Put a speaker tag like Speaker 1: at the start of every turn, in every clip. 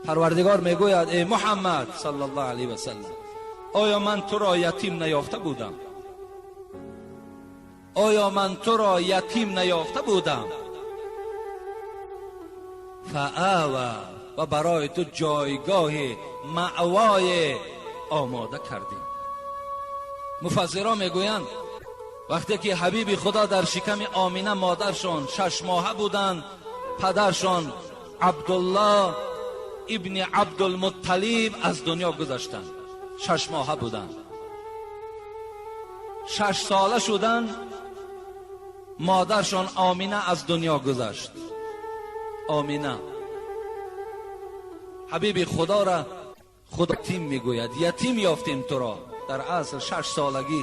Speaker 1: Парвардигор мегӯяд: эй Муҳаммад саллаллоҳу алайҳи васаллам, оё ман туро ятим наёфта будам? Оё ман туро ятим наёфта будам? Фаава, ва барои ту ҷойгоҳи маъвое омода кардем. Муфассирон мегӯянд, вақте ки ҳабиби Худо дар шиками Омина модаршон 6 моҳа буданд, падаршон Абдуллоҳ ибни Абдулмутталиб аз дунё гузаштанд. 6 моҳа буданд. 6 сола шуданд, модаршон Омина аз дунё гузашт. Омина ҳабиби Худора Худо ятим мегӯяд: ятим ёфтем туро дар асл 6 солагӣ,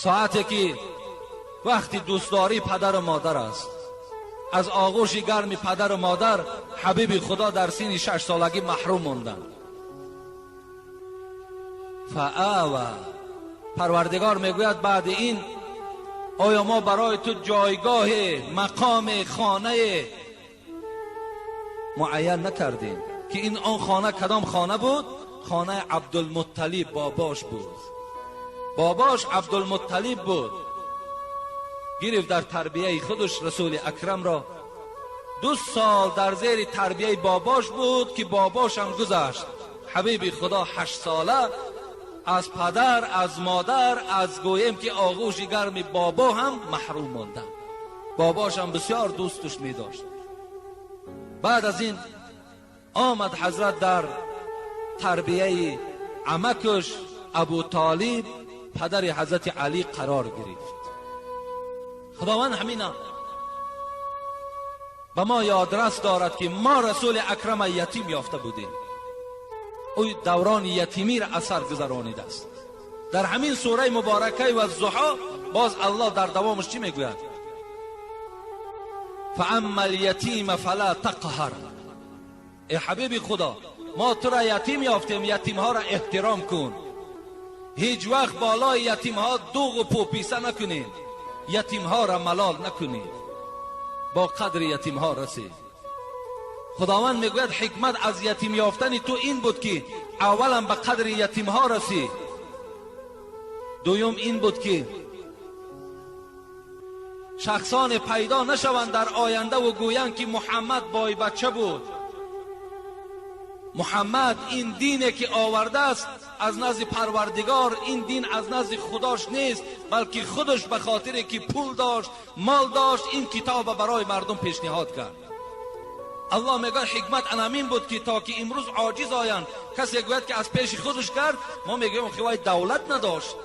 Speaker 1: соате ки вақти дӯстдорӣ падару модар аст. Аз оғӯши гарми падару модар ҳабиби Худо дар синни 6 солагӣ маҳрум монданд. Фаава, Парвардигор мегӯяд, баъди ин оё мо барои ту ҷойгоҳе, мақоме, хонае муайян накардем? Ки ин он хона кадом хона буд? Хонаи Абдулмутталиб, бобош буд. Бобош Абдулмутталиб буд. Гирифт дар тарбияи худаш Расули Акрамро. 2 сол дар зери тарбияи бобош буд, ки бобошам гузашт. Ҳабиби Худо 8 сола аз падар, аз модар, аз гӯем ки оғӯши гарми бобо ҳам маҳрум монданд. Бобошам бисёр дӯстуш медошт. Баъд аз ин омад ҳазрат дар тарбияи амакаш Абу Толиб, падари ҳазрати Алӣ, қарор гирифт. Худованд ҳамина ба мо ёдрас дорад, ки мо Расули Акрама ятим ёфта будем. Ӯ даврони ятимиро аз сар гузаронидааст. Дар ҳамин сураи муборакаи Ваззуҳо боз Аллоҳ дар давомаш чӣ мегӯяд? Фаамма лятима фала тақҳар. Э ҳабиби Худо, мо тура ятим ёфтем, ятимҳоро эҳтиром кун. Ҳеҷ вақт болои ятимҳо дуғу пӯписа накунед, ятимҳоро малол накунед, бо қадри ятимҳо расед. Худованд мегӯяд, ҳикмат аз ятим ёфтани ту ин буд, ки аввалан ба қадри ятимҳо расӣ, дуюм ин буд, ки шахсоне пайдо нашаванд дар ояндаву гӯянд, ки Муҳаммад бойбача буд, Муҳаммад ин дине ки овардааст аз назди Парвардигор, ин дин аз назди Худош нест, балки худаш ба хотире ки пул дошт, мол дошт, ин китоба барои мардум пешниҳод кард. Аллоҳ мегӯяд, ҳикмат анамин буд, ки то ки имрӯз оҷиз оянд, касе гӯяд, ки аз пеши худаш кард, мо мегӯем, ки вай давлат надошт.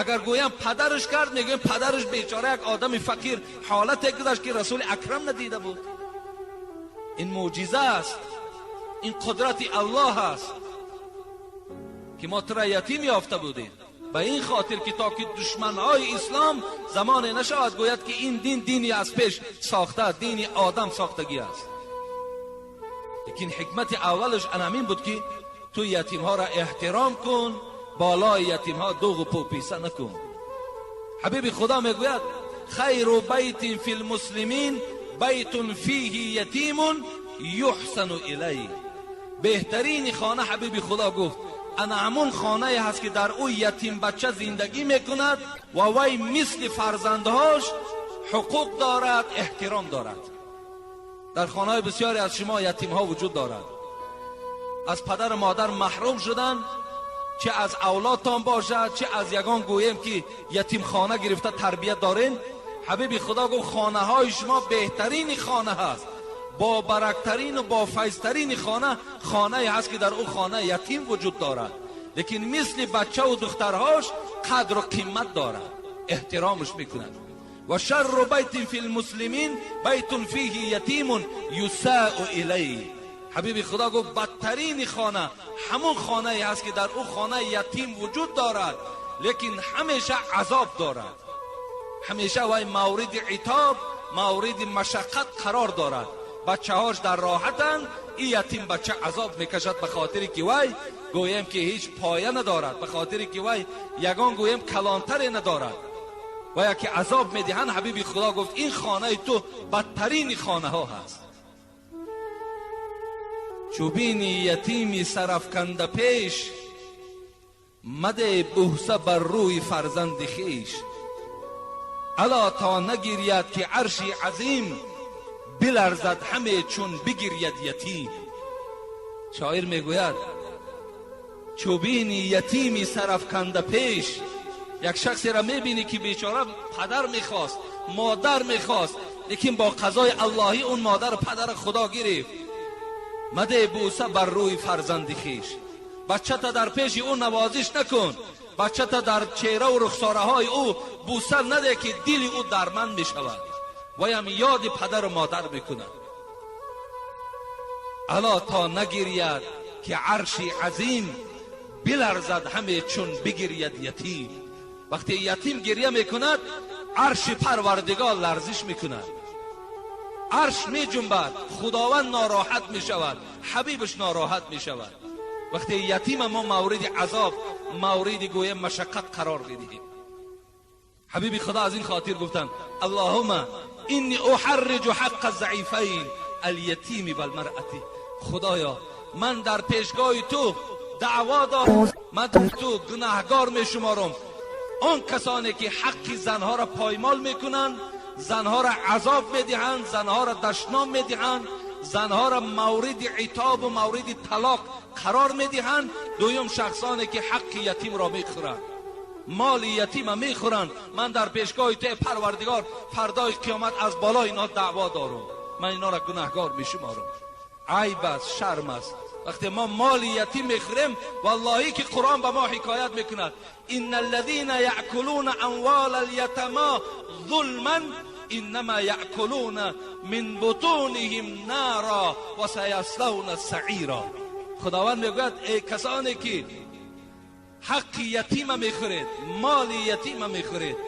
Speaker 1: Агар гӯям падараш кард, мегӯем падараш бечора як одами фақир, ҳолате гузашт, ки Расули Акрам надида буд. Ин мӯъҷиза аст, ин қудрати Аллоҳ аст, ки мо тура ятим ёфта будем ба ин хотир, ки то ки душманҳои ислом замоне нашавад гӯяд, ки ин дин дини аз пеш сохта, дини одам сохтагӣ аст. Лекин ҳикмати аввалаш анамин буд, ки ту ятимҳоро эҳтиром кун, болои ятимҳо дуғу пӯписа накун. Ҳабиби Худо мегӯяд: хайру байтин фи лмуслимин байтун фиҳи ятимун юҳсану илайҳ. Беҳтарини хона, ҳабиби Худо гуфт, ана ҳамун хонае ҳаст, ки дар ӯ ятимбача зиндагӣ мекунад ва вай мисли фарзандҳош ҳуқуқ дорад, эҳтиром дорад. Дар хонаҳои бисёре аз шумо ятимҳо вуҷуд дорад, аз падару модар маҳрум шуданд, чӣ аз авлодтон бошад, чӣ аз ягон гӯем ки ятимхона гирифта тарбият дорен. Ҳабиби Худо гуфт, хонаҳои шумо беҳтарини хона ҳаст, бобарактарину бофайзтарини хона хонае ҳаст, ки дар ӯ хона ятим вуҷуд дорад, лекин мисли бачаву духтарҳош қадру қимат дорад, эҳтиромаш мекунад. Ва шарру байтин фи лмуслимин байтун фиҳи ятимун юсаъу илайҳ. Ҳабиби Худо гуфт, бадтарини хона ҳамун хонае ҳаст, ки дар ӯ хона ятим вуҷуд дорад, лекин ҳамеша азоб дорад, ҳамеша вай мавриди итоб, мавриди машаққат қарор дорад. Бачаҳош дар роҳатанд, ин ятим бача азоб мекашад, ба хотире ки вай гӯем ки ҳеҷ поя надорад, ба хотире ки вай ягон гӯем калонтаре надорад ва яке азоб медиҳанд. Ҳабиби Худо гуфт, ин хонаи ту бадтарини хонаҳо ҳаст. Чу бини ятими сарафканда пеш, маде бӯса бар рӯи фарзанди хеш. Ало то нагиряд ки арши азим, биларзад ҳаме чун бигиряд ятим. Шоир мегӯяд: чу бини ятими сарафканда пеш, як шахсеро мебинӣ ки бечора падар мехост, модар мехост, лекин бо қазои аллоҳӣ он модару падара Худо гирифт. Маде бӯса бар рӯи фарзанди хеш. Бачата дар пеши ӯ навозиш накун, бачата дар чеҳраву рухсораҳои ӯ бӯса наде, ки дили ӯ дарманд мешавад, ваям ёди падару модар мекунад. Ало то нагиряд ки арши азим, биларзад ҳаме чун бигиряд ятим. Вақте ятим гирья мекунад, арши Парвардигор ларзиш мекунад, арш меҷунбад, Худованд нороҳат мешавад, ҳабибаш нороҳат мешавад. Вақте ятима мо мавриди азоб, мавриди гӯя машаққат қарор медиҳем. Ҳабиби Худо аз ин хотир гуфтанд: «Аллоҳума инни уҳарриҷу ҳаққа заифайн алятими валмаръати». Худоё, ман дар пешгоҳи ту даъво дорам, ман ту гунаҳгор мешуморам он касоне ки ҳаққи занҳоро поймол мекунанд, занҳоро азоб медиҳанд, занҳоро дашном медиҳанд, занҳоро мавриди итобу мавриди талоқ қарор медиҳанд. Дуюм, шахсоне ки ҳаққи ятимро мехӯранд, моли ятима мехӯранд. Ман дар пешгоҳи ту, Парвардигор, фардои қиёмат аз болои инҳо даъво дорам, ман инҳоро гунаҳгор мешуморам. Айб аст, шарм аст, вақте мо моли ятим мехӯрем. Валлоҳӣ ки Қуръон ба мо ҳикоят мекунад: «Инна аллазина яъкулуна амвола алтама зулман иннама яъкулуна мин бутунихим нара ва саяславна саира». Худованд мегӯяд: эй касоне ки ҳаққи ятима мехӯред, моли ятима мехӯред,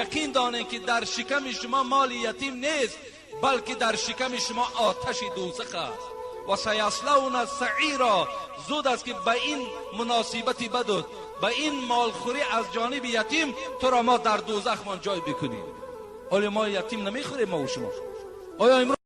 Speaker 1: яқин донед, ки дар шиками шумо моли ятим нест, балки дар шиками шумо оташи дӯзах аст. Ва саяславна саира. Зуд аст, ки ба ин муносибати бадут, ба ин молхӯрӣ аз ҷониби ятим, туро мо дар дӯзахмон ҷой бикунем. Оё мо ятим намехӯрем, мову шумо? Оё имрӯз